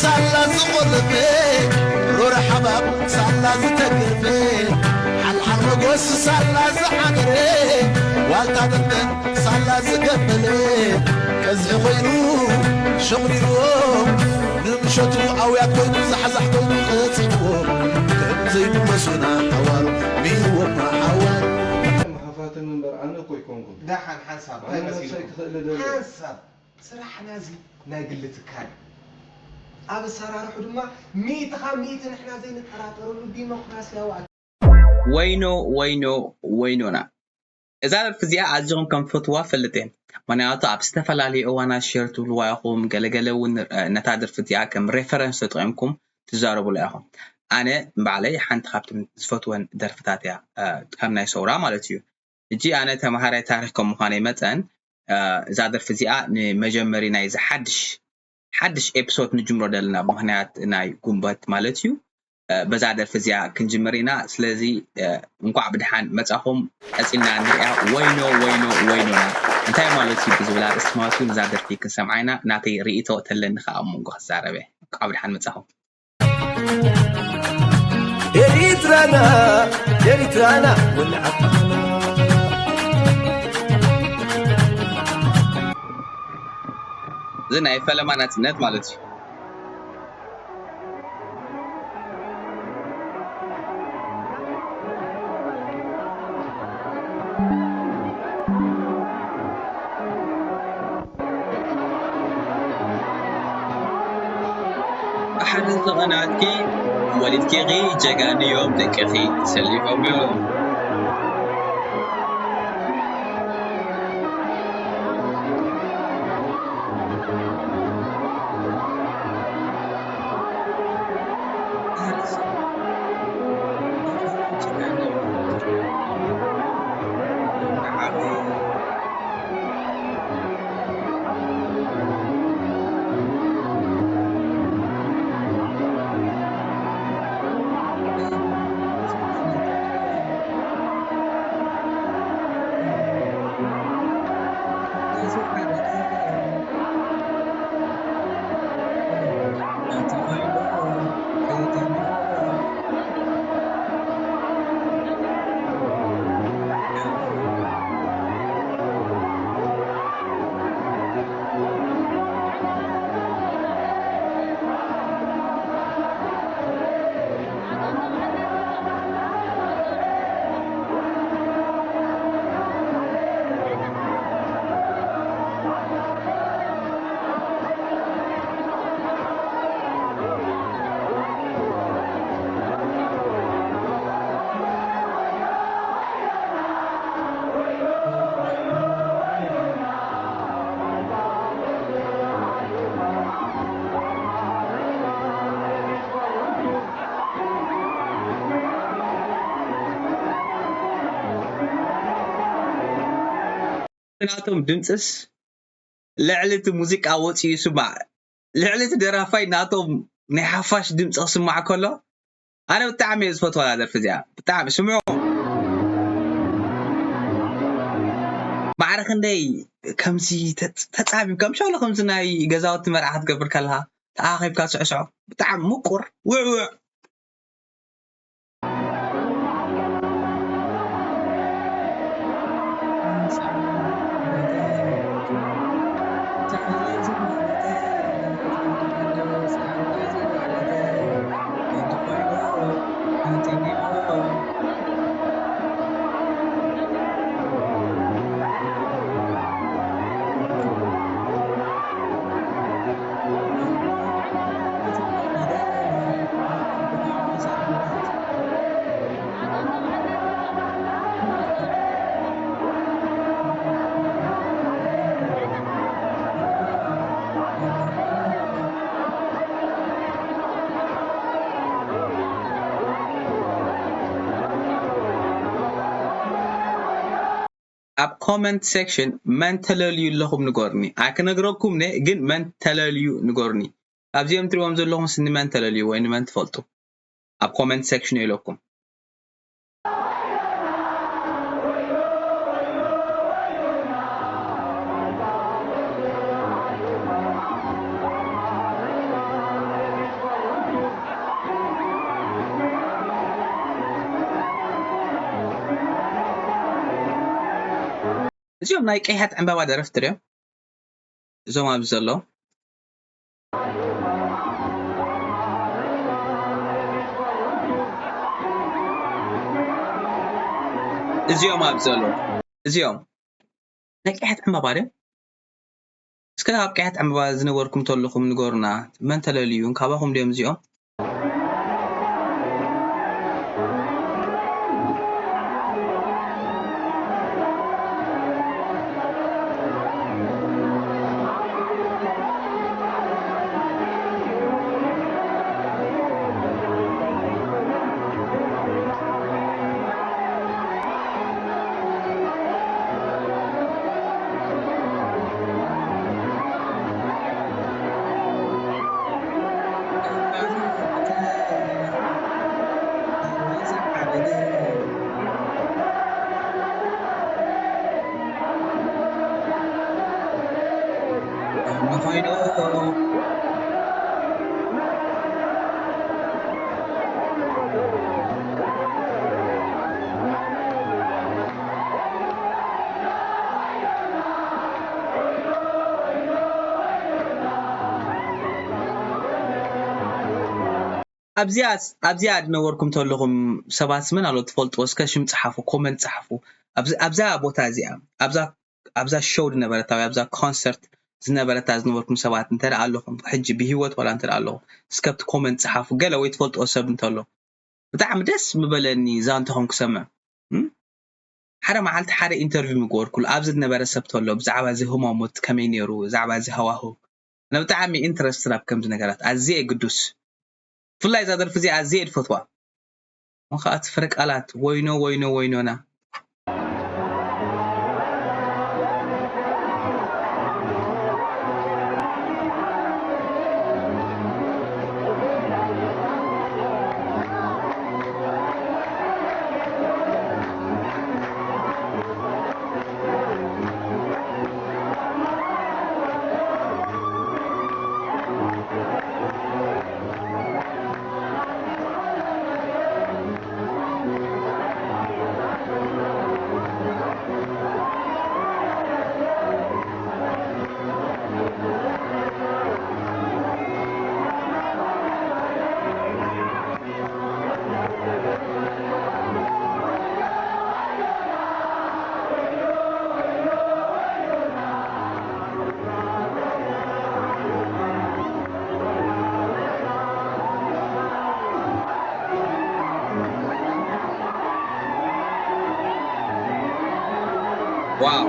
ሳላ ዝቆለፈ ሮር ሓባብ ሳላ ዝተገፈ ሓልሓል መጎስ ሳላ ዝሓደረ ዋልታ ደንደን ሳላ ዝገበለ ቀዝሒ ኮይኑ ሸቑሪርዎ ንምሸቱ ኣውያት ኮይኑ ዛሕዛሕ ኮይኑ ቀፂዎ ከም ዘይምለሱና ሓዋሩ ሚርዎም ሓዋሩ መሓፋትን እምበር ኣነ እኮ ኣይኮንኩን። ደሓን ሓንሳብ ኣነ እንታይ ነብሰይ መሲልኩም? ክኽእል ደለ ሓንሳብ ስራሕና እዚ ናይ ግሊ ትካል ኣብ ኣሰራርሑ ድማ ሚእቲ ካብ ሚእቲ ንሕና ዘይንጠራጠረሉ ዲሞክራሲያዊ ወይኖ ወይኖ ወይኖና እዛ ደርፊ እዚኣ ኣዚኹም ከም ትፈትዋ ፈልጥ እየ። ምኽንያቱ ኣብ ዝተፈላለዩ እዋናት ሼር ትብልዋ ኢኹም፣ ገለገለ እውን ነታ ደርፊ እዚኣ ከም ሬፈረንስ ተጠቒምኩም ትዛረቡላ ኢኹም። ኣነ ንባዕለይ ሓንቲ ካብተን ዝፈትወን ደርፍታት እያ፣ ካብ ናይ ሰውራ ማለት እዩ። ሕጂ ኣነ ተምሃራይ ታሪኽ ከም ምዃነይ መጠን እዛ ደርፊ እዚኣ ንመጀመሪ ናይዚ ሓድሽ ሓድሽ ኤፒሶድ ንጅምሮ ዘለና ብምኽንያት ናይ ጉንበት ማለት እዩ። በዛ ደርፊ እዚኣ ክንጅምር ኢና። ስለዚ እንኳዕ ብድሓን መጻኹም። ቀጺልና ንሪኣ። ወይኖ ወይኖ ወይኖና እንታይ ማለት እዩ ብዝብል ኣርእስቲ ማለት እዩ። ነዛ ደርፊ ክንሰምዓ ኢና። ናተይ ርእይቶ ተለኒ ከኣ ኣብ መንጎ ክዛረበ። እንኳዕ ብድሓን መጻኹም። ኤሪትራና ኤሪትራና ወልዓትና እዚ ናይ ፈለማ ናጽነት ማለት እዩ። ብሓደ ዝቐንዐትኪ ወሊድኪኺ ጀጋኑ እዮም ደቅኺ ተሰሊፎም እዮም። ናቶም ድምፅስ ልዕሊ እቲ ሙዚቃ ወፂኡ ይስማዕ። ልዕሊ እቲ ደራፋይ ናቶም ናይ ሓፋሽ ድምፂ ክስማዕ ከሎ ኣነ ብጣዕሚ እየ ዝፈትዋ እዛ ደርፊ እዚኣ። ብጣዕሚ ስምዑ። ማዕረ ክንደይ ከምዚ ተፃሚምካ ምሻሎ ከምዚ ናይ ገዛውቲ መርዓ ክትገብር ከለካ ተኣኻኺብካ ትስዕስዖ ብጣዕሚ ምቁር ውዕውዕ ኣብ comment section መን ተለልዩ ኣለኹም ንገሩኒ። ኣይክነግረኩም እየ ግን መን ተለልዩ ንገሩኒ። ኣብዚኦም ትሪእዎም ዘለኹምስ ንመን ተለልዩ ወይ ንመን ትፈልጡ? ኣብ comment section ኢለኩም። እዚኦም ናይ ቀይሐት ዕምባባ ደረፍቲ ድዮም? እዞም ኣብዚ ዘለዉ? እዚኦም ኣብዚ ዘለዉ? እዚኦም ናይ ቀይሐት ዕምባባ ድዮም? እስከ ኣብ ቀይሐት ዕምባባ ዝነበርኩም ተለኹም ንገሩና። መን ተለልዩ? ካባኹም ድዮም እዚኦም? ኣብዚኣ ኣብዚኣ ዝነበርኩም ተለኹም ሰባት መን ኣሎ ትፈልጥዎ? እስከ ሽም ጸሓፉ፣ ኮመንት ጸሓፉ። ኣብዚ ኣብዛ ቦታ እዚኣ ኣብዛ ኣብዛ ሾው ዝነበረታ ወይ ኣብዛ ኮንሰርት ዝነበረታ ዝነበርኩም ሰባት እንተ ደኣ ኣለኹም ሕጂ ብህይወት ዋላ እንተ ደኣ ኣለኹም እስከ ኣብቲ ኮመንት ጸሓፉ። ገለ ወይ ትፈልጥዎ ሰብ እንተሎ ብጣዕሚ ደስ ምበለኒ ዛንታኹም ክሰምዕ። እም? ሓደ መዓልቲ ሓደ ኢንተርቪው ምገበርኩሉ ኣብዚ ዝነበረ ሰብ ተሎ ብዛዕባ እዚ ህሞት ከመይ ነይሩ ብዛዕባ እዚ ሃዋህው ኣነ ብጣዕሚ ኢንትረስትድ ኣብ ከምዚ ነገራት ኣዝየ ግዱስ ብፍላይ እዛ ደርፊ እዚኣ ኣዝየ እየ ዝፈትዋ እሞ ከዓ እቲ ፍረ ቃላት ወይኖ ወይኖ ወይኖና ዋው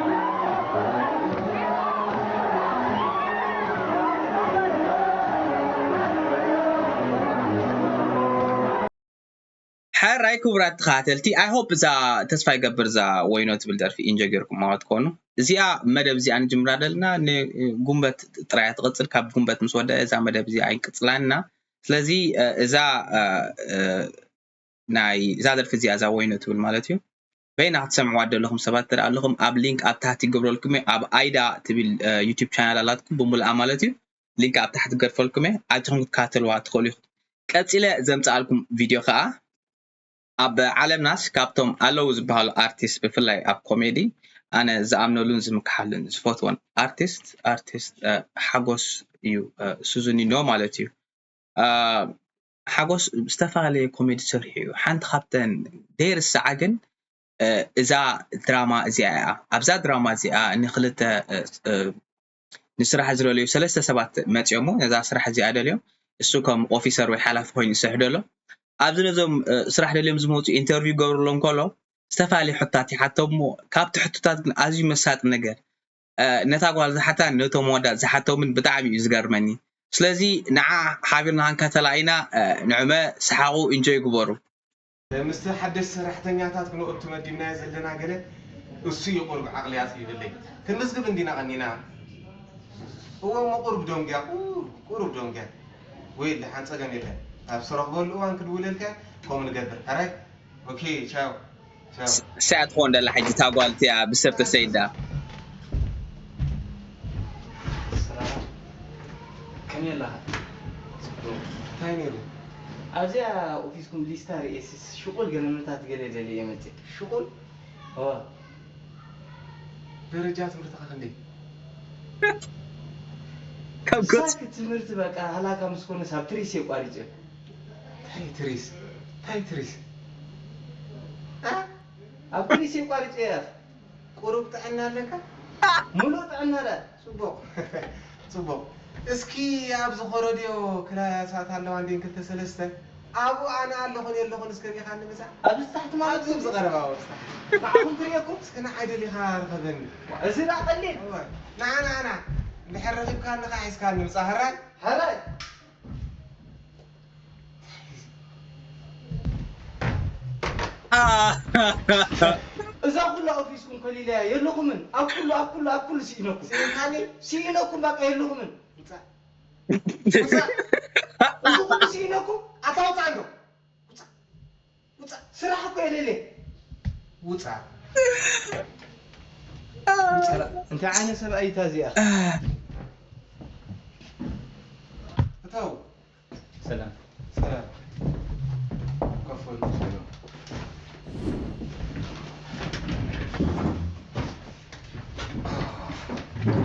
ሕራይ ክቡራት ተኸታተልቲ I hope እዛ ተስፋ ይገብር እዛ ወይኖ ትብል ደርፊ ኢንጆ ጌርኩማ ክትኮኑ። እዚኣ መደብ እዚኣ ንጅምራ ዘለና ንጉንበት ጥራያ ትቕጽል። ካብ ጉንበት ምስ ወደ እዛ መደብ እዚኣ ኣይንቅጽላን ኢና። ስለዚ እዛ ናይ እዛ ደርፊ እዚኣ እዛ ወይኖ ትብል ማለት እዩ። በይና ክትሰምዕዋ ደለኹም ሰባት እንተ ኣለኹም ኣብ ሊንክ ኣብ ታሕቲ ይገብረልኩም እየ። ኣብ ኣይዳ ትብል ዩቲብ ቻናል ኣላትኩም ብምሉኣ ማለት እዩ። ሊንክ ኣብ ታሕቲ ገድፈልኩም እየ። ኣቲኹም ክትከታተልዋ ትኽእሉ ኢኹም። ቀጺለ ዘምጽኣልኩም ቪድዮ ከኣ ኣብ ዓለምናስ ካብቶም ኣለዉ ዝበሃሉ ኣርቲስት ብፍላይ ኣብ ኮሜዲ ኣነ ዝኣምነሉን ዝምክሓሉን ዝፈትዎን ኣርቲስት ኣርቲስት ሓጎስ እዩ። ሱዙኒኖ ማለት እዩ። ሓጎስ ዝተፈላለየ ኮሜዲ ሰሪሑ እዩ። ሓንቲ ካብተን ደይርስዓ ግን እዛ ድራማ እዚኣ እያ። ኣብዛ ድራማ እዚኣ ንክልተ ንስራሕ ዝደልዩ ሰለስተ ሰባት መፅኦሞ ነዛ ስራሕ እዚኣ ደልዮም እሱ ከም ኦፊሰር ወይ ሓላፊ ኮይኑ ይሰርሕ ደሎ ኣብዚ ነዞም ስራሕ ደልዮም ዝመፁ ኢንተርቪው ገብርሎም ከሎ ዝተፈላለዩ ሕታት ይሓቶም እሞ ካብቲ ሕቶታት ግን ኣዝዩ መሳጢ ነገር ነታ ጓል ዝሓታ ነቶም ወዳት ዝሓቶምን ብጣዕሚ እዩ ዝገርመኒ። ስለዚ ንዓ ሓቢርና ክንከተላ ኢና። ንዕመ ሰሓቑ ኢንጆይ ግበሩ። ምስቲ ሓደስቲ ሰራሕተኛታት ክንእቱ መዲብናዮ ዘለና ገለ እሱ እዩ ቁሩብ ዓቕሊ ኣጽቢብለይ። ክንምዝግብ እንዲና ቀኒና። እወ እሞ ቁሩብ ደንጉያ፣ ቁሩብ፣ ቁሩብ ደንጉያ። ወይ ደሓን ጸገም የለን። ኣብ ዝተረኽበሉ እዋን ክድውለልካ ከምኡ ንገብር። ሕራይ? ኦኬ፣ ቻው። እሰይ ኣትኾን ደላ ሕጂ እታ ጓል እቲኣ ብሰብ ተሰይዳ። ሰላም። ከመይ ኣለኻ? ጽቡቕ። እንታይ ነይሩ? ኣብዚኣ ኦፊስኩም ሊስታ ርእየ ሽቁል ገለመታት ገለ ደልየ መጽእ። ሽቁል? እወ። ደረጃ ትምህርትኻ ክንደይ? ካብ ገጽ ሳክ ትምህርቲ በቃ ሃላካ ምስ ኮነ ሳብ ትሪስ የቋሪጨ ታይ ትሪስ ታይ ትሪስ እ? ኣብ ትሪስ የቋሪጨ እያ። ቁሩብ ጥዕና ኣለካ? ሙሉእ ጥዕና ዳ? ጽቡቕ። ጽቡቕ። እስኪ ኣብዚ ኮረድዮ ክላሳት ኣለዋ እንዴን ክልተ ሰለስተ ኣብኡ ኣነ ኣለኹን የለኹን እስከ ሪኢኻኒ ምጻእ። ኣብዚ ታሕቲ ማለት ኣብዚ ዝቐረባ ወስታ ንዓኹም ክርእየኩም እስከ ንዓይ ደሊኻ ርኸበኒ። እዚ ዳ ቀሊል። እወ። ንዓ ንዓ ንዓ እንድሕር ረኺብካኒ ኸዓ ሒዝካኒ ምጻእ። ሕራይ? ሕራይ። እዛ ኩላ ኦፊስኩም ከሊለያ የለኹምን። ኣብ ኩሉ ኣብ ኩሉ ኣብ ኩሉ ስኢነኩም። ስኢንካኒ? ስኢነኩም በቃ የለኹምን። ምጻእ። እዚ ኩሉ ስኢነኩም ኣታ ውጻእ እንዶ። ውጻእ። ውጻእ። ስራሕ እኮ የለለ። ውጻእ። ውጻእ። እንታይ ዓይነት ሰብኣይ እታ እዚኣ? እተው። ሰላም። ሰላም። ኮፍ በሉ። ሰላም።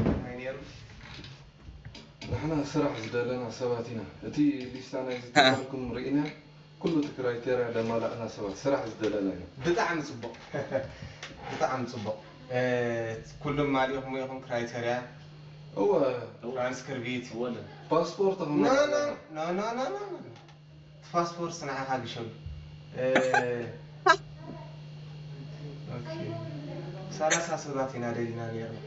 ከመይ ነይሩ? ንሕና ስራሕ ዝደለና ሰባት ኢና። እቲ ሊስታ ናይዚ ትካልኩም ርኢና፣ ኩሉ እቲ ክራይቴርያ ደማላእና ሰባት ስራሕ ዝደለና ኢና። ብጣዕሚ ጽቡቕ። ብጣዕሚ ጽቡቕ። እ፣ ኩሉም ማሊእኹም ኢኹም ክራይቴርያ፣ እወ፣ ትራንስክሪብት። ፓስፖርት ኖ፣ ከማልእ ኖ፣ ኣለና። ኖ፣ ኖ፣ ኖ፣ ኖ፣ ኖ። እቲ ፓስፖርት ንዓኻ ግሸሉ። እ፣ ኦኬ። ሰላሳ ሰባት ኢና ደሊና ነይርና።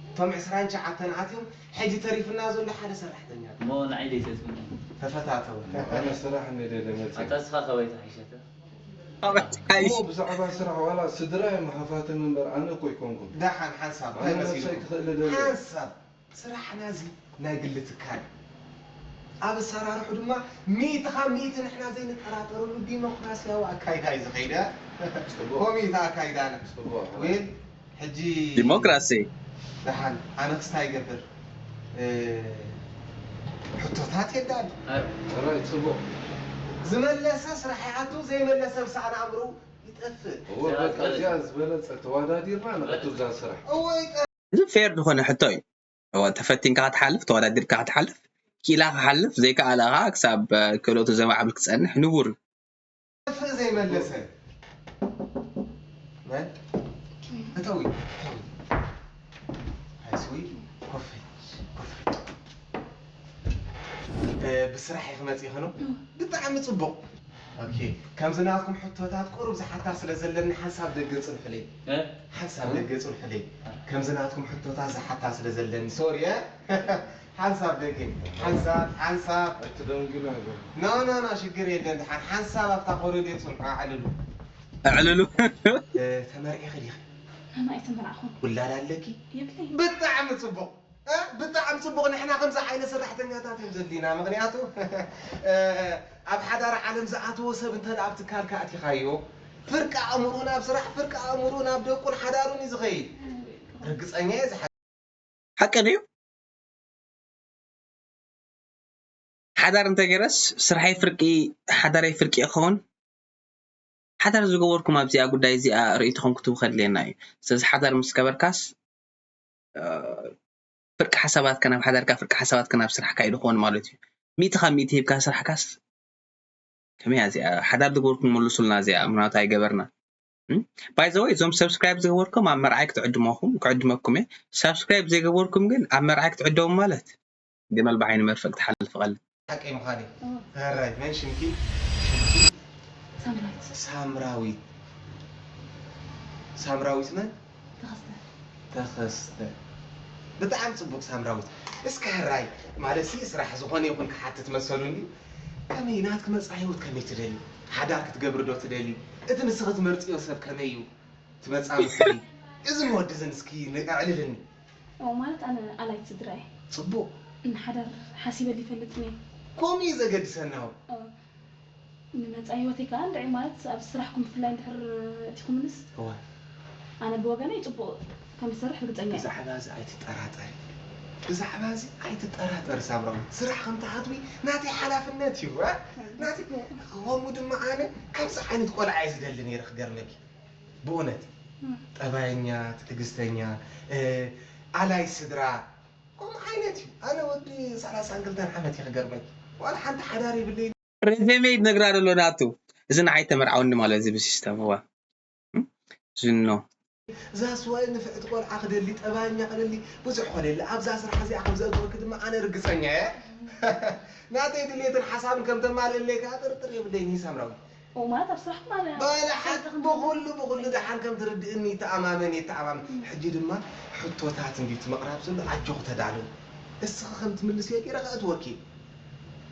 እቶም ዕስራን ትሽዓተን ኣትዮም፣ ሕጂ ተሪፍና ዘሎ ሓደ ሰራሕተኛ። እሞ ንዓይ ደይሰስምኒ። ተፈታተው። ኣነ ስራሕ እንደ ደለ መፅእ። ኣታ እስኻ ካበይ ተሓይሸካ? እሞ ብዛዕባ ስራሕ ዋላ ስድራ እዮም ሃፋትም እምበር ኣነ እኮ ኣይኮንኩን። ደሓን ሓንሳብ እንታይ ኣነ ነብሰይ መሲልኩም? ክኽእል ደለ። ሓንሳብ ስራሕና እዚ ናይ ግሊ ትካል ኣብ ኣሰራርሑ ድማ ሚእቲ ካብ ሚእቲ ንሕና ዘይንጠራጠረሉ ዲሞክራሲያዊ ኣካይዳ እዩ ዝኸይደ። ጽቡቕ። ኮሚተ ኣካይዳና ጽቡቕ። ዌል ሕጂ ዲሞክራሲ ደሓን ኣነ ክስታይ ይገብር እ፣ ሕቶታት የዳል ጥራይ ጽቡቕ። ዝመለሰ ስራሕ ይኣቱ ዘይመለሰ ብሳዕና ኣእምሮ ይጠፍእ እወ በቃ እዚኣ ዝበለጸ ተዋዳዲርና ንኣቱ እዛ ስራሕ። እወ ይጠ- እዚ ፌር ዝኾነ ሕቶ እዩ። እወ፣ ተፈቲንካ ክትሓልፍ፣ ተወዳዲርካ ክትሓልፍ፣ ክኢላ ክሓልፍ፣ ዘይከኣለ ከዓ ክሳብ እ፣ ክእለቱ ዘማዕብል ክጸንሕ ንቡር እዩ። ይጠፍእ ዘይመለሰ መን እተዊ እተዊ ሃይስዊ ኮፍ በል፣ ኮፍ በል። እ፣ ብስራሕ ኢኺ መፂእኺ ነው? ብጣዕሚ ፅቡቕ። ኦኬ፣ ከምዚ ናትኩም ሕቶታት ቁሩብ ዝሓታ ስለ ዘለኒ ሓንሳብ ደገ ፅንሑለይ። እ? ሓንሳብ ደገ ፅንሑለይ። ከምዚ ናትኩም ሕቶታት ዝሓታ ስለ ዘለኒ ሶሪ። እ? ሓንሳብ ደገ ሓንሳብ ሓንሳብ ኣይትደንግና ግን። ኖ ኖ ኖ ሽግር የለን። ድሓን ሓንሳብ ኣብታ ኮረድዮ ፅንሑ ኣዕልሉ። ኣዕልሉ። እ፣ ተመርዒኺ ዲኺ? ኣነ ኣይተመርዓኹን። ውላድ ኣለኪ? የብለይ። ብጣዕሚ ፅቡቕ። እ፣ ብጣዕሚ ፅቡቕ። ንሕና ከምዚ ዓይነት ሰራሕተኛታት እዮም ዘድልዩና። ምኽንያቱ እ፣ ኣብ ሓዳር ዓለም ዝኣተወ ሰብ እንተ ደኣ ኣብ ትካልካ ኣቲኻዮ ፍርቂ ኣእምርኡ ናብ ስራሕ፣ ፍርቂ ኣእምርኡ ናብ ደቁን ሓዳሩን እዩ ዝኸይድ። ርግፀኛ እየ። ሓቂ ድዩ? ሓዳር እንተገይረስ ስርሐይ ፍርቂ ሓዳረይ ፍርቂ ይኸውን? ሓዳር ዝገበርኩም ኣብዚኣ ጉዳይ እዚኣ ርእይቶኹም ክትህቡ ከድልየና እዩ። ስለዚ ሓዳር ምስ ገበርካስ እ፣ ፍርቂ ሓሳባትካ ናብ ሓዳርካ ፍርቂ ሓሳባትካ ናብ ስራሕካ እዩ ዝኸውን ማለት እዩ። ሚእቲ ካብ ሚእቲ ሂብካ ስራሕካስ ከመይ እያ እዚኣ ሓዳር ዝገበርኩም መልሱልና እዚኣ ምናቱ ኣይገበርና። ባይ ዘ ወይ እዞም ሰብስክራይብ ዝገበርኩም ኣብ መርዓይ ክትዕድመኹም ክዕድመኩም እየ። ሰብስክራይብ ዘይገበርኩም ግን ኣብ መርዓይ ክትዕደሙ ማለት ገመል ብዓይኒ መርፍእ ክትሓልፍ ቀልል። ሓቀይ ምዃን እዩ። እወ። ሕራይ መን ሽምኪ? ሽምኪ ሳምራዊት ሳምራዊት። ሳምራዊት መን? ተኸስተ ተኸስተ። ብጣዕሚ ጽቡቕ ሳምራዊት። እስከ ሕራይ ማለት ሲ ስራሕ ዝኾነ ይኹን ክሓትት መሰሉ እንድዩ። ከመይ ናትኪ መጻኢ ህይወት ከመይ ትደሊ? ሓዳር ክትገብሪ ዶ ትደሊ? እቲ ንስኺ ትመርጽዮ ሰብ ከመይ እዩ? ትመጻምስቲ እዚ ንወዲ እዝን እስኪ ንዕልልኒ። እሞ ማለት ኣነ ኣላይት ስድራ እየ። ጽቡቕ። ንሓዳር ሓሲበሉ ይፈልጥን እየ። ከምኡ እዩ ዘገድሰና። እወ። ንመጻኢ ህይወተይ ከኣ እንድዒ ማለት ኣብ ስራሕኩም ብፍላይ እንድሕር እቲኹምንስ እወ። ኣነ ብወገነይ ጽቡቕ ከም ዝሰርሕ ርግጸኛ እየ። ብዛዕባ እዚ ኣይትጠራጠሪ። ብዛዕባ እዚ ኣይትጠራጠሪ ሳምራዊት። ስራሕ ከም ትኣትዊ ናተይ ሓላፍነት እዩ። እ? ናተይ ከምኡ ድማ ኣነ ከምዚ ዓይነት ቆልዓ እየ ዝደሊ ነይረ ክገርመኪ። ብእውነት ጠባየኛ፣ ትዕግስተኛ፣ እ፣ ኣላይ ስድራ፣ ከምኡ ዓይነት እዩ። ኣነ ወዲ ሰላሳን ክልተን ዓመት እዩ ክገርመኪ። ዋላ ሓንቲ ሓዳር የብለይ። ሬዘሜ ይነግራ ዘሎ ናቱ። እዚ ንዓይ ተመርዓውኒ ማለት እዚ ብሲስተም እዋ። ዝኖ። እዛ ስዋይ ንፍዕቲ ቆልዓ ክደሊ፣ ጠባየኛ ክደሊ፣ ብዙሕ ኮለሊ። ኣብዛ ስራሕ እዚኣ ከም ዘእትወኪ ድማ ኣነ ርግጸኛ እየ። ናተይ ድሌትን ሓሳብን ከም ተማልእለይ ከኣ ጥርጥር የብለይን ሳምራዊ። እዋት ኣብ ስራሕ ማለት ባለ ሓቂ ብኹሉ ብኹሉ ደሓን ከም ትርድእኒ ይተኣማመን እየ፣ ይተኣማመን። ሕጂ ድማ ሕቶታት እንድዩ እቲ ምቕራብ ዘሎ፣ ኣጆኺ ተዳለዊ። እስኺ ከም ትምልስዮ ገይረ ከእትወኪ።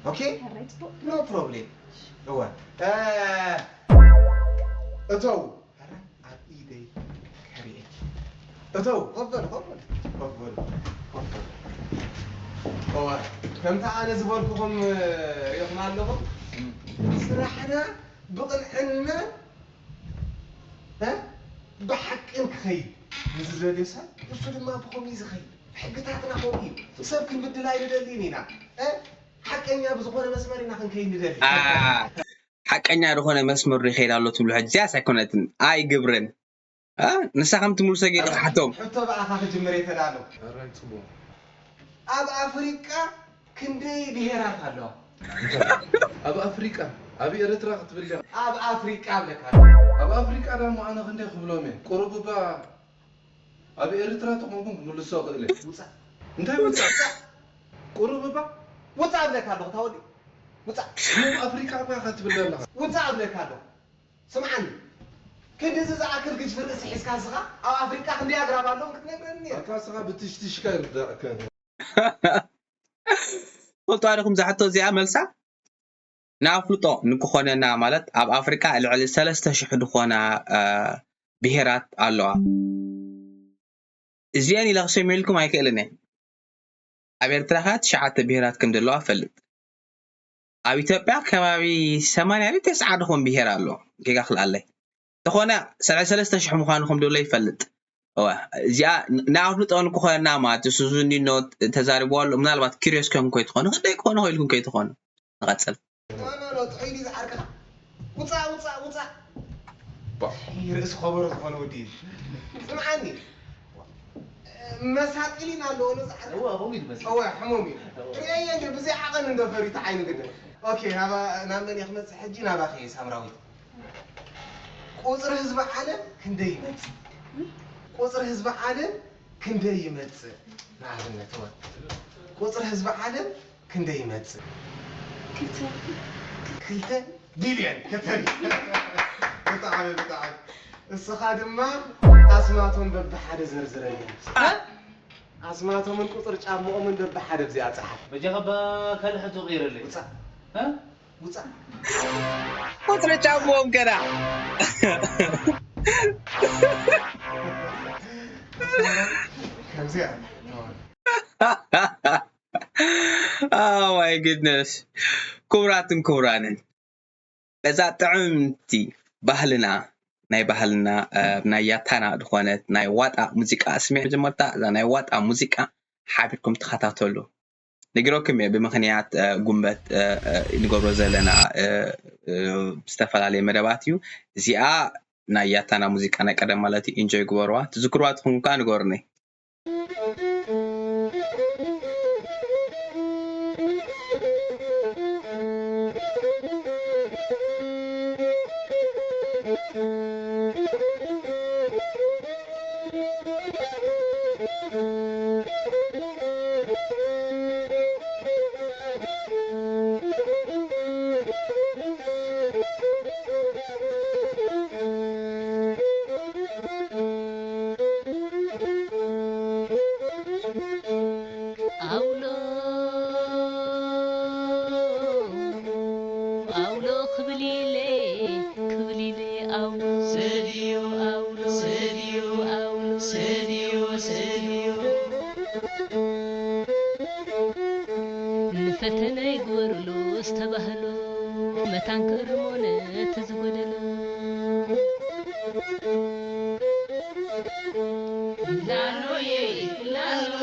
ኦኬ? ሕራይ ጽቡቕ። No problem። እወ። እ፣ እተው። ኧረ ኣብ ኢደይ ከርእየኪ። እተው፣ ኮፍ በሉ፣ ኮፍ በሉ፣ ኮፍ በሉ፣ ኮፍ በሉ። እወ፣ ከምቲ ኣነ ዝበልኩኹም ርኢኹም ኣለኹም። ስራሕና ብቕንዕና፣ እ፣ ብሓቅን ክኸይድ፣ ንዝደልዮ ሰብ ንሱ ድማ ብኸምኡ እዩ ዝኸይድ። ሕግታትና ከምኡ እዩ። ሰብ ክንብድል ኣይንደልን ኢና። እ፣ ሓቀኛ ብዝኾነ መስመር ኢና ክንከይድ ንደሊ። ኣ፣ ሓቀኛ ዝኾነ መስመር ዶ ይኸይድ ኣሎ ትብሉ? ሕጂ እዚኣስ ኣይኮነትን። ኣይ ግብርን። ኣ፣ ንሳ ከም ትምልሶ ገይረ ክሓቶም። ሕቶ ብኣኻ ክጅምር እየ ተዳሎ። ሕራይ ጽቡቕ። ኣብ ኣፍሪቃ ክንደይ ብሄራት ኣለዋ? ኣብ ኣፍሪቃ፣ ኣብ ኤርትራ ክትብል ዲኻ? ኣብ ኣፍሪቃ እብለካ ኣለኹ። ኣብ ኣፍሪቃ ደሞ ኣነ ክንደይ ክብሎም እየ? ቁሩብ እባ ኣብ ኤርትራ ተኾንኩ ክምልሶ እኽእል እየ። ውጻእ። እንታይ ውጻእ? ቁሩብ እባ ውጻእ እብለካ ኣለኹ። ታወዲ ውጻእ። ደቡብ ኣፍሪቃ እባ ኢኻ ትብል ዘለኻ። ውጻእ እብለካ ኣለኹ። ስምዓኒ። ክንድዚ ዝኣክል ግዝፊ ርእሲ ሒዝካ ንስኻ ኣብ ኣፍሪቃ ክንደይ ኣግራብ ኣለዉ ክትነግረኒ ነይርካ። ኣታ ንስኻ ብትሽትሽካ ይርዳእካ። ትፈልጥዋ ዲኹም እዛ ሕቶ እዚኣ መልሳ? ንኣፍልጦ ንክኾነና ማለት ኣብ ኣፍሪቃ ልዕሊ ሰለስተ ሽሕ ዝኾና፣ እ፣ ብሄራት ኣለዋ። እዚአን ኢለ ክሰምየልኩም ኣይክእልን እየ። ኣብ ኤርትራ ከኣ ትሽዓተ ብሄራት ከም ዘለዋ እፈልጥ። ኣብ ኢትዮጵያ ከባቢ ሰማንያ ድዩ ተስዓ ድኾን ብሄር ኣሎ። ጌጋ ክልኣለይ። እንተኾነ ሰለስተ ሽሕ ምዃኑ ከም ደሎ ይፈልጥ። እወ፣ እዚኣ ን-፣ ንኣፍልጦ ንክኾነና ማለት እዩ። ሱዙኒኖ ተዛሪብዎ ኣሎ። ምናልባት ኪርዮስ ከም ከይትኾኑ፣ ክንደይ ክኾኑ ኢልኩም ከይትኾኑ። ንቐጽል። ኖ፣ ኖ፣ ኖ፣ ጥዑይ ድዩ ዝዓርከኻ? ውጻእ፣ ውጻእ፣ ውጻእ። ባ- ይህ ርእሲ ከበሮ ዝኾነ ወዲ እዩ። ስምዓኒ። መሳጢሊን ኣለዎ፣ ኖ፣ ዝዓርከኻ? እዋ፣ ከምኡ እዩ ዝመስል። እወ፣ ሕሙም እዩ። ርእየየ እንደ ብዘይ ዓቐን እንደ ፈሪቱ ዓይኒ ግድን። ኦኬ፣ ናባ-፣ ናብ መን እየ ክመጽእ ሕጂ? ናባኺ እየ፣ ሳምራዊት። ቁጽሪ ህዝቢ ዓለም ክንደይ ይመጽእ? ቁጽሪ ህዝቢ ዓለም ክንደይ ይመጽእ? ንኣብነት፣ እወ። ቁጽሪ ህዝቢ ዓለም ክንደይ ይመጽእ? ክልተ ክልተ ቢልዮን። ከተሪ። ብጣዕሚ፣ ብጣዕሚ። እስኻ ድማ ኣስማቶም በብሓደ ዘርዝረሎም። ኣስማቶምን ቁጽሪ ጫምኦምን በብሓደ ኣብዚኣ ጸሓፍ። በጃኻ እባ ካልእ ሕቶ ቀይረለይ። ውጻእ። እ? ውጻእ። ቁጽሪ ጫምኦም ገና። ከምዚኣ። Oh my goodness። ክቡራትን ክቡራንን፣ እዛ ጥዕምቲ ባህልና፣ ናይ ባህልና፣ እ፣ ናይ ያታና ዝኾነት ናይ ዋጣ ሙዚቃ ስሚዕ። መጀመርታ እዛ ናይ ዋጣ ሙዚቃ ሓቢርኩም ተኸታተሉ። ነጊረኩም እየ፣ ብምኽንያት፣ እ፣ ጉንበት፣ እ፣ እ፣ ንገብሮ ዘለና፣ እ፣ እ፣ ዝተፈላለየ መደባት እዩ። እዚኣ ናይ ያታና ሙዚቃ ናይ ቀደም ማለት እዩ። ኢንጆይ ግበርዋ። ትዝክርዋ ትኹን ከኣ ንገሩኒ። ኣውሎ ኣውሎ ክብል ኢለ ክብል ኢለ ኣውሎ ሰድዮ ኣውሎ ሰድዮ ኣውሎ ሰድዮ ሰድዮ ንፈተነ ይግበርሉ ዝተባህሎ መታን ክእርሞ ነቲ ዝጎደሎ ላሎየ ላሎ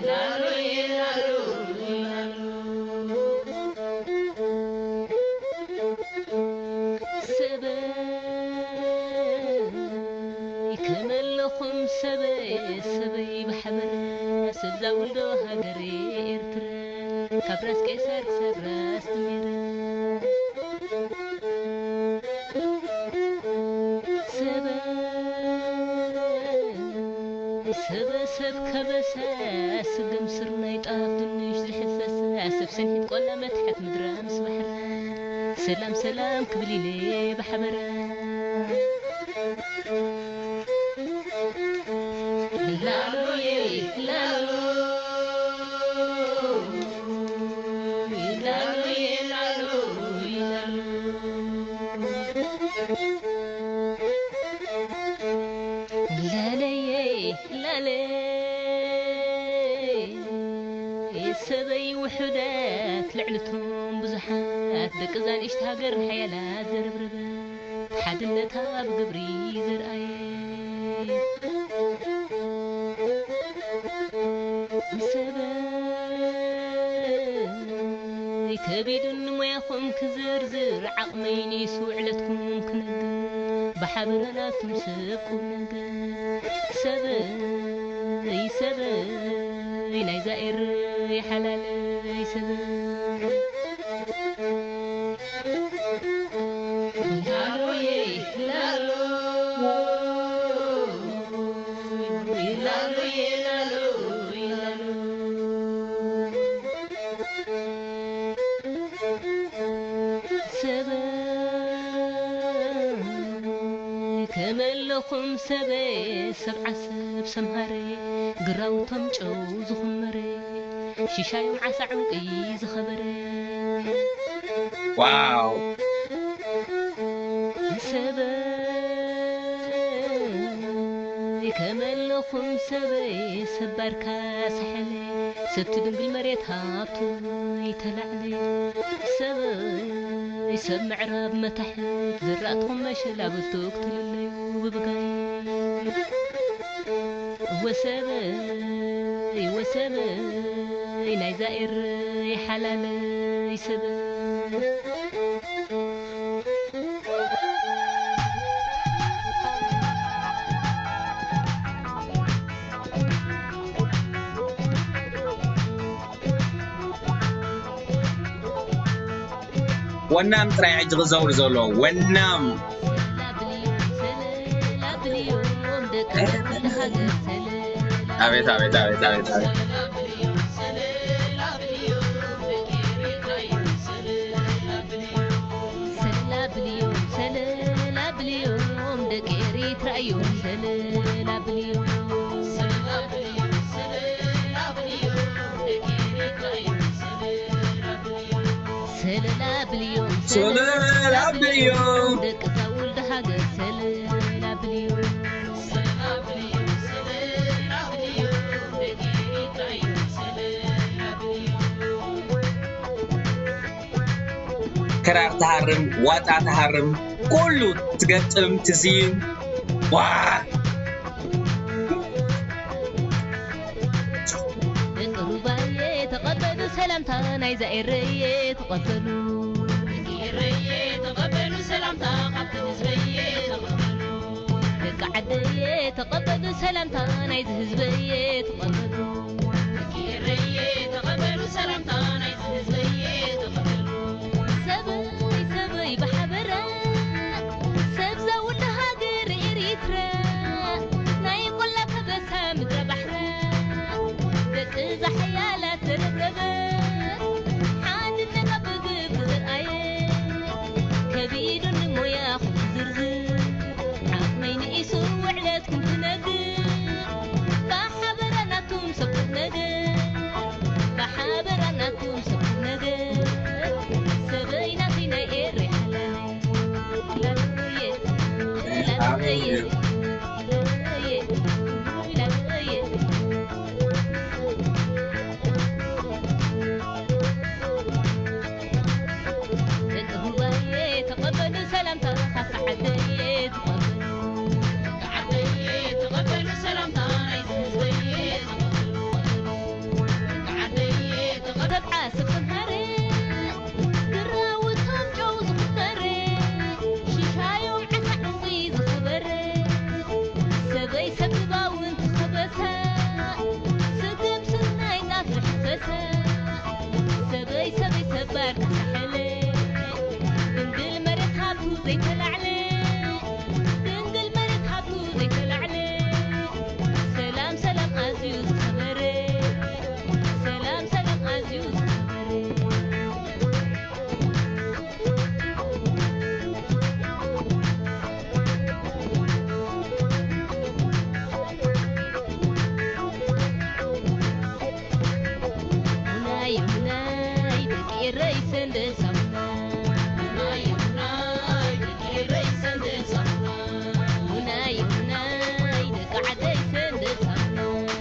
ላሎየ ላሎ ላሎ ሰበ ዛውዶ ሃገሬ ኤርትረ፣ ካብ ራስ ቄሳር ክሳብ ራስ ትሜረ። ሰበ፣ ሰበ፣ ሰብ ከበሰ፣ ስገም ስርናይ ጣፍ ድንሽ ዝሕፈሰ፣ ሰብ ሰንሒት ቆላ መትሐት ምድራ ምስ ባሕራ፣ ሰላም ሰላም ክብል ኢለ ብሓበራ። ላሎዬ ላሎ፣ ላሎዬ ላሎ፣ ላሎ። ላለየ ላለ፣ ሰበይ ውሑዳት ልዕልቶም ብዙሓት፣ ደቂ እዛ ንእሽቲ ሃገር ሓያላት ዘረብረበ፣ ሓድነታ ብግብሪ ዘርኣየ። ሰበይ ከቢዱኒ ሞያኹም ክዝርዝር፣ ዓቕመይ ንኢሱ ዕለትኩም ክነግር፣ ብሓበራ ናቱም ሰብ ቁም ነገር። ሰበይ፣ ሰበይ ናይዛ ኤረይ ሓላለይ ሰበይ። ላሎዬ ላሎ፣ ላሎዬ ላሎ፣ ላሎ። ሰበይ ከመለኹም ሰበይ፣ ሰብ ዓሰብ ሰምሃረ፣ ግራውቶም ጨው ዝኹመረ፣ ሽሻዮም ዓሳ ዕንቂ ዝኸበረ። ዋው! ሰበይ ከመለኹም ሰበይ፣ ሰብ ባርካ ሳሕለ፣ ሰብቲ ድንግል መሬት ሃብቱ ይተላዕለ። ሰበይ ሰብ ምዕራብ መታሕት፣ ዝራእትኹም መሸላ ብልቱ ክትልለዩ ብብጋይ። ወሰበይ ወሰበይ ናይዛ ኤረይ ሓላለይ ሰበይ። ወናም ጥራይ ሕጂ ክዘውር ዘሎ ወናም። ኣቤት ኣቤት ኣቤት ኣቤት ኣቤት። ሰለላ ብልዮም ሰለላ ብልዮም ደቂ ኤሪትራ እዮም ሰለላ ብልዮም። ሰለላ ብልዮም ሰለላ ብልዮም ደቂ እዛ ውልድ ሃገር ሰለላ ብልዮም። ክራር ትሃርም፣ ዋጣ ትሃርም፣ ኩሉ ትገጥም ትስይም። ዋ! ደቂ ሩባየ ተቐበሉ ሰላምታ ናይዛ ኤረየ ተቐበሉ። ደቂ ኤረየ ተቐበሉ ሰላምታ ካብቲ ህዝበየ ተቐበሉ። ደቂ ዓደየ ተቐበሉ ሰላምታ ናይዚ ህዝበየ ተቐበሉ። ደቂ ኤረየ ተቐበሉ ሰላምታ ናይዚ ህዝበየ ተቐበሉ። ሰበይ ሰበይ ብሓበራ ሰብ ዘውልድ ሃገር ኤሪትራ ናይ ቆላ ከበሳ ምድረ ባሕራ ደቂ እዛ ሓያላት ዘረብረበት ሓድነታ ብግብሪ ዘርኣየ ከቢዱኒ ሞያኹም ዝርዝር ዓቕመይ ንኢሱ ውዕለትኩም ክነግር ብሓበራ ናቱም ሰብ ቁም ነገር ብሓበራ ናቱም ሰብ ቁም ነገር ሰበይ ናተይ ናይ ኤረይ ሓላለይ ላሎየ ላሎየ ላሎየ ላሎየ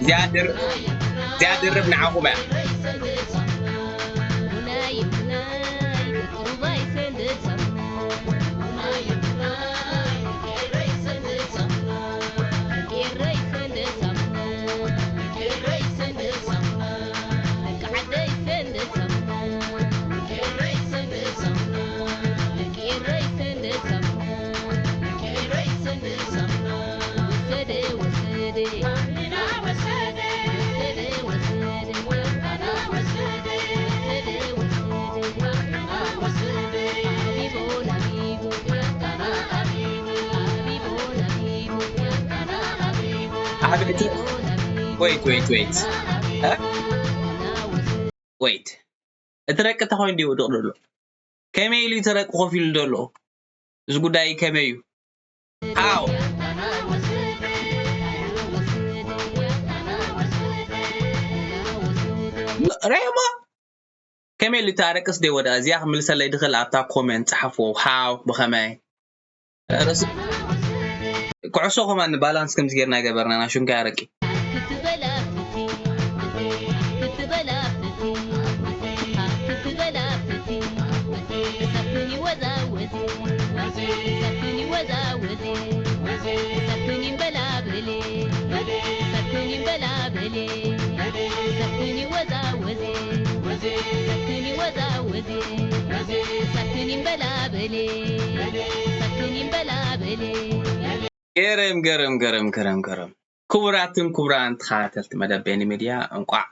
እዚኣ ድር-፣ እዚኣ ድርብ ንዓኹም እያ። ዓብይቲ፣ wait, wait, wait። እ? Wait። እቲ ደቂ እንታይ ኮይኑ ድዩ ወድቕ ዘሎ? ከመይ ኢሉ እቲ ደቂ ኮፍ ኢሉ ዘሎ? እዚ ጉዳይ ከመይ እዩ? How? ሬሞ፣ ከመይ ኢሉ እቲ ደቅስ ደይ ወድቐ? እዚኣ ክምልሰለይ ድኽእል ኣብታ ኮመንት ጸሓፍዎ። How? ብኸመይ? ርእሲ-፣ ኩዕሶ ከማን ባላንስ ከምዚ ጌርና ገበርና፣ ና ሹንካ ያረቂ። ገረም፣ ገረም፣ ገረም፣ ገረም፣ ገረም። ክቡራትን ክቡራን ተኸታተልቲ መደብ ቤኒ ሚድያ፣ እንቋዕ፣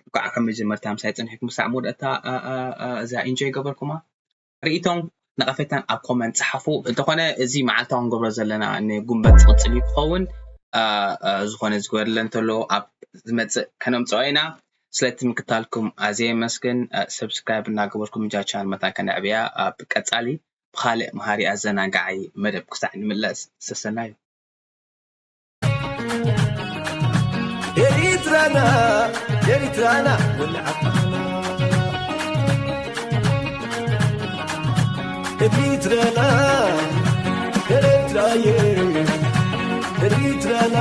እንቋዕ ካብ መጀመርታ ምሳይ ጽንሒኩም ክሳዕ መወዳእታ፣ እ፣ እ፣ እ፣ እዛ ኢንጆይ ገበርኩማ። ርኢቶን ነቐፌታን ኣብ ኮመንት ጸሓፉ። እንተኾነ እዚ መዓልታዊ ንገብሮ ዘለና ንጉንበት ዝቕጽል እዩ ክኸውን። እ፣ እ፣ ዝኾነ ዝጎደለ እንተሎ ኣብ ዝመጽእ ከነምጽኦ ኢና። ስለቲ ምክታልኩም ኣዝየ የመስግን። እ፣ ሰብስክራይብ እናገበርኩም እዛ ቻነል መታን ከነዕብያ ኣብ ቀጻሊ ብኻልእ መሃሪ ኣዘናጋዒ መደብ ክሳዕ ንምለስ ሰሰናዩ። ኤሪትራና፣ ኤሪትራና፣ ወልዓትና። ኤሪትራና፣ ኤሪትራየ፣ ኤሪትራና።